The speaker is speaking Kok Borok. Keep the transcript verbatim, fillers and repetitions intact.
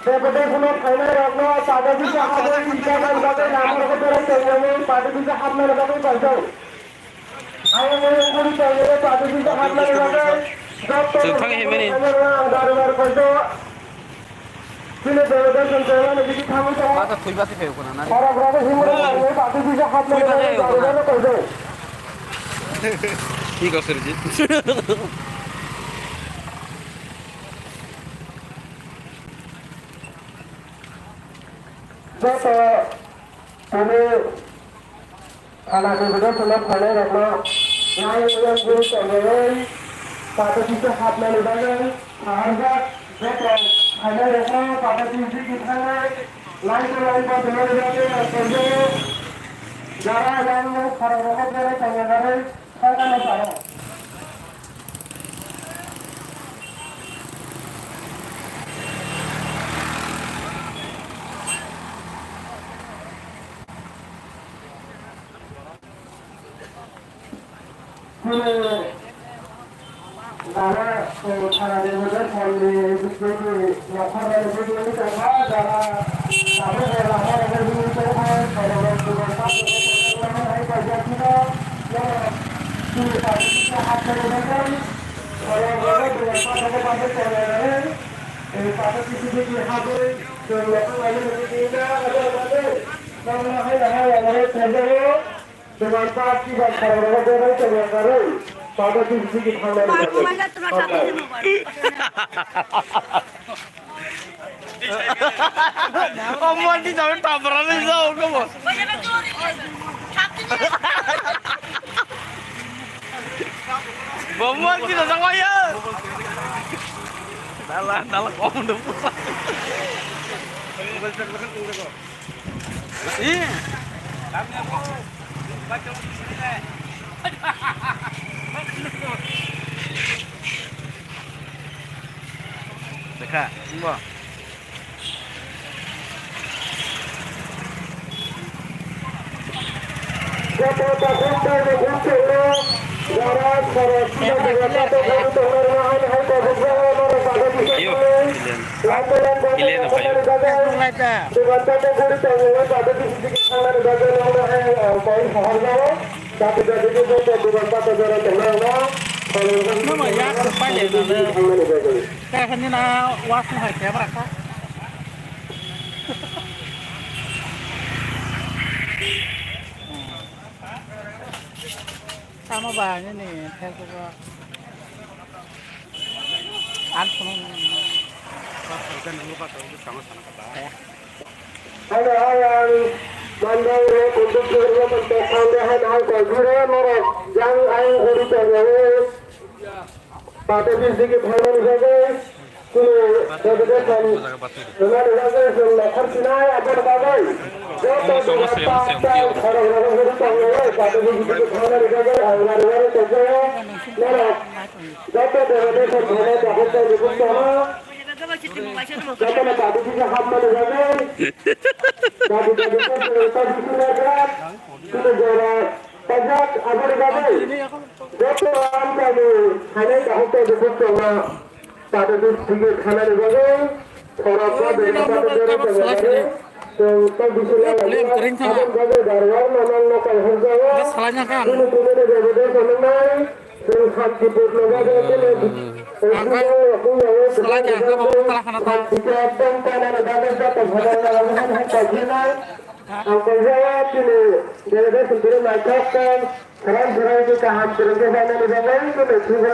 Deputation-o phainairokno party office-o habwi rwjaknani bagwi lamarokno berai tongnani party office-o habnani bagwi paijak. Ayang ayang guri tongnani party office-o habnani bagwi joto Chwng thang himani. Phainairokno ang dar dar paijak. Chini deputation chairman bisi thangwi tongo. Mata thwi basi phaio khuna nari. Borok rok himwi rok party office-o habnani bagwi dar dar paijak. Thwi basi phaio khuna. Ki kosor ji? Joto tini thana ni bwdai tongma phainairokno nai yang guri tongmani party office-o habnani bagwi saharjak. Joto phainairokno party office-o thangwi line to line bo tongmani bagwi ang tongo. Jara yang khorokrogo berai tongya bagwi. O mandi jami tabra ni jao ko bo. Bo mandi na jao ya. Dala dala kom do. Ih. Dekha, bo. Ayo, Ilen. Ilen, ayo. Mama, yak, paile, na, na. Kaya kani na, was mo hai, camera ka. Tamo ba nini Facebook o. An phone. Ano ayang mandai ro kunduk kiri ro mentok kande hai hai koi kiri norok yang ayang kiri kiri. Party office digi phaimani bagwi kunu deputation rwnani bagwi chwng nokharsinai aboni bagwi joto Somo, somo, somo, somo, somo. Khorok rok hwnwi tongo, party office digi phaimani bagwi ang rwnani tongjago. Norok joto deputation phainai tabuk tei rwbuk tongo. Jotono party office hapmani bagwi dabi dabi khe chwng tei bisingo kunu jora pajak aboni bagwi. Joto amchaini hainai kaham tei bukhuk tongma, tabuk bini thangna ni bagwi khorok ba bera ba bera tongma bagwi chwng tei bisingo aboni bagwi Darwar no nang no kaiharjago. Bini tumani rebede sanwngnai chwng Shantipur no bagwi tini Salai khe ang khe bo tala khana ta. Ang kaiharjago tini rebede sendiri naithok khe. Khorang khorang khe kaham kwrwng khe phainani bagwi khe mechung khe